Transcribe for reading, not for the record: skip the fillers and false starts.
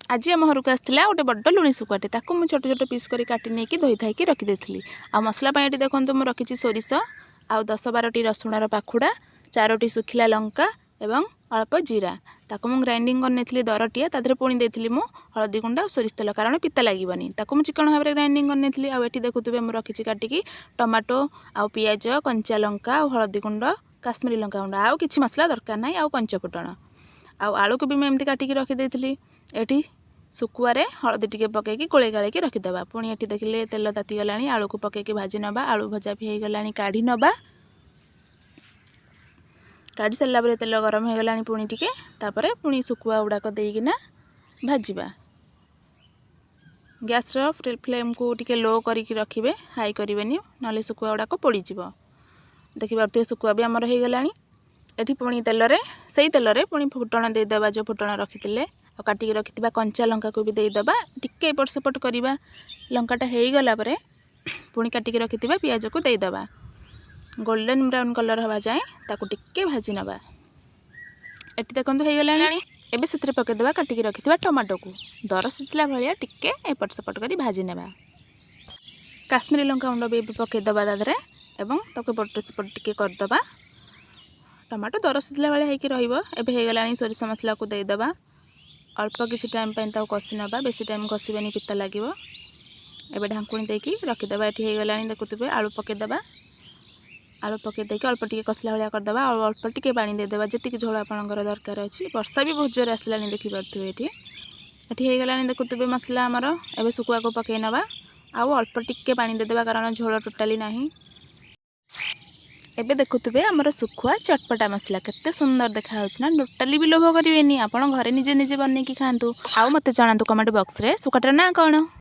ଆଜି ଆମ ଘରକୁ ଆସିଥିଲା ଗୋଟେ ବଡ଼ ଲୁଣି ଶୁଖୁଆଟେ। ତାକୁ ମୁଁ ଛୋଟ ଛୋଟ ପିସ୍ କରି କାଟି ନେଇକି ଧୋଇ ଧାଇକି ରଖିଦେଇଥିଲି। ଆଉ ମସଲା ପାଇଁ ଏଠି ଦେଖନ୍ତୁ, ମୁଁ ରଖିଛି ସୋରିଷ ଆଉ 10-12ଟି ରସୁଣର ପାଖୁଡ଼ା, ଚାରୋଟି ଶୁଖିଲା ଲଙ୍କା ଏବଂ ଅଳ୍ପ ଜିରା। ତାକୁ ମୁଁ ଗ୍ରାଇଣ୍ଡିଙ୍ଗ କରିନେଇଥିଲି ଦରଟିଆ। ତା ଦେହରେ ପୁଣି ଦେଇଥିଲି ମୁଁ ହଳଦୀ ଗୁଣ୍ଡ ଆଉ ସୋରିଷ ତେଲ, କାରଣ ପିତା ଲାଗିବନି। ତାକୁ ମୁଁ ଚିକଣ ଭାବରେ ଗ୍ରାଇଣ୍ଡିଙ୍ଗ କରିନେଇଥିଲି। ଆଉ ଏଠି ଦେଖୁଥିବେ, ମୁଁ ରଖିଛି କାଟିକି ଟମାଟୋ ଆଉ ପିଆଜ, କଞ୍ଚା ଲଙ୍କା ଆଉ ହଳଦୀ ଗୁଣ୍ଡ, କାଶ୍ମୀରୀ ଲଙ୍କା ଗୁଣ୍ଡ। ଆଉ କିଛି ମସଲା ଦରକାର ନାହିଁ, ଆଉ ପଞ୍ଚଫୁଟଣ ଆଉ ଆଳୁକୁ ବି ମୁଁ ଏମିତି କାଟିକି ରଖିଦେଇଥିଲି। ଏଠି ଶୁଖୁଆରେ ହଳଦୀ ଟିକେ ପକାଇକି ଗୋଳେଇ ଗାଳେଇକି ରଖିଦେବା। ପୁଣି ଏଠି ଦେଖିଲେ ତେଲ ତାତିଗଲାଣି, ଆଳୁକୁ ପକାଇକି ଭାଜି ନେବା। ଆଳୁ ଭଜା ବି ହେଇଗଲାଣି, କାଢ଼ି ନେବା। କାଢ଼ି ସାରିଲା ପରେ ତେଲ ଗରମ ହେଇଗଲାଣି ପୁଣି ଟିକେ, ତାପରେ ପୁଣି ଶୁଖୁଆ ଗୁଡ଼ାକ ଦେଇକିନା ଭାଜିବା। ଗ୍ୟାସ୍ର ଫ୍ଲେମ୍କୁ ଟିକେ ଲୋ କରିକି ରଖିବେ, ହାଇ କରିବେନି, ନହେଲେ ଶୁଖୁଆ ଗୁଡ଼ାକ ପୋଡ଼ିଯିବ। ଦେଖିପାରୁଥିବେ, ଶୁଖୁଆ ବି ଆମର ହେଇଗଲାଣି। ଏଠି ପୁଣି ତେଲରେ, ସେଇ ତେଲରେ ପୁଣି ଫୁଟଣ ଦେଇଦେବା, ଯେଉଁ ଫୁଟଣ ରଖିଥିଲେ, ଆଉ କାଟିକି ରଖିଥିବା କଞ୍ଚା ଲଙ୍କାକୁ ବି ଦେଇଦେବା। ଟିକେ ଏପଟ ସେପଟ କରିବା। ଲଙ୍କାଟା ହେଇଗଲା ପରେ ପୁଣି କାଟିକି ରଖିଥିବା ପିଆଜକୁ ଦେଇଦେବା। ଗୋଲ୍ଡେନ୍ ବ୍ରାଉନ୍ କଲର୍ ହେବା ଯାଏଁ ତାକୁ ଟିକେ ଭାଜି ନେବା। ଏଠି ଦେଖନ୍ତୁ, ହେଇଗଲାଣି। ଏବେ ସେଥିରେ ପକାଇଦେବା କାଟିକି ରଖିଥିବା ଟମାଟୋକୁ। ଦର ସିଝିଲା ଭଳିଆ ଟିକେ ଏପଟ ସେପଟ କରି ଭାଜି ନେବା। କାଶ୍ମୀରୀ ଲଙ୍କା ଗୁଣ୍ଡ ବି ଏବେ ପକାଇଦେବା ତା ଦେହରେ ଏବଂ ତାକୁ ଏପଟ ସେପଟ ଟିକେ କରିଦେବା। ଟମାଟୋ ଦର ସିଝିଲା ଭଳିଆ ହେଇକି ରହିବ। ଏବେ ହେଇଗଲାଣି, ସୋରିଷ ମସଲାକୁ ଦେଇଦେବା। ଅଳ୍ପ କିଛି ଟାଇମ୍ ପାଇଁ ତାକୁ କଷି ନେବା। ବେଶୀ ଟାଇମ୍ କଷିବେନି, ପିତା ଲାଗିବ। ଏବେ ଢାଙ୍କୁଣୀ ଦେଇକି ରଖିଦେବା। ଏଠି ହେଇଗଲାଣି, ଦେଖୁଥିବେ, ଆଳୁ ପକାଇଦେବା। ଆଳୁ ପକାଇ ଦେଇକି ଅଳ୍ପ ଟିକେ କଷିଲା ଭଳିଆ କରିଦେବା ଆଉ ଅଳ୍ପ ଟିକେ ପାଣି ଦେଇଦେବା, ଯେତିକି ଝୋଳ ଆପଣଙ୍କର ଦରକାର ଅଛି। ବର୍ଷା ବି ବହୁତ ଜୋରେ ଆସିଲାଣି, ଦେଖିପାରୁଥିବେ ଏଠି। ଏଠି ହେଇଗଲାଣି, ଦେଖୁଥିବେ, ମସଲା ଆମର। ଏବେ ଶୁଖୁଆକୁ ପକାଇ ନେବା ଆଉ ଅଳ୍ପ ଟିକେ ପାଣି ଦେଇଦେବା, କାରଣ ଝୋଳ ଟୋଟାଲି ନାହିଁ। ଏବେ ଦେଖୁଥିବେ, ଆମର ଶୁଖୁଆ ଚଟପଟା ମସଲା କେତେ ସୁନ୍ଦର ଦେଖାଯାଉଛି ନା? ଟୋଟାଲି ବି ଲୋଭ କରିବେନି। ଆପଣ ଘରେ ନିଜେ ନିଜେ ବନେଇକି ଖାଆନ୍ତୁ ଆଉ ମୋତେ ଜଣାନ୍ତୁ କମେଣ୍ଟ ବକ୍ସରେ ଶୁଖୁଆଟାର ନାଁ କ'ଣ।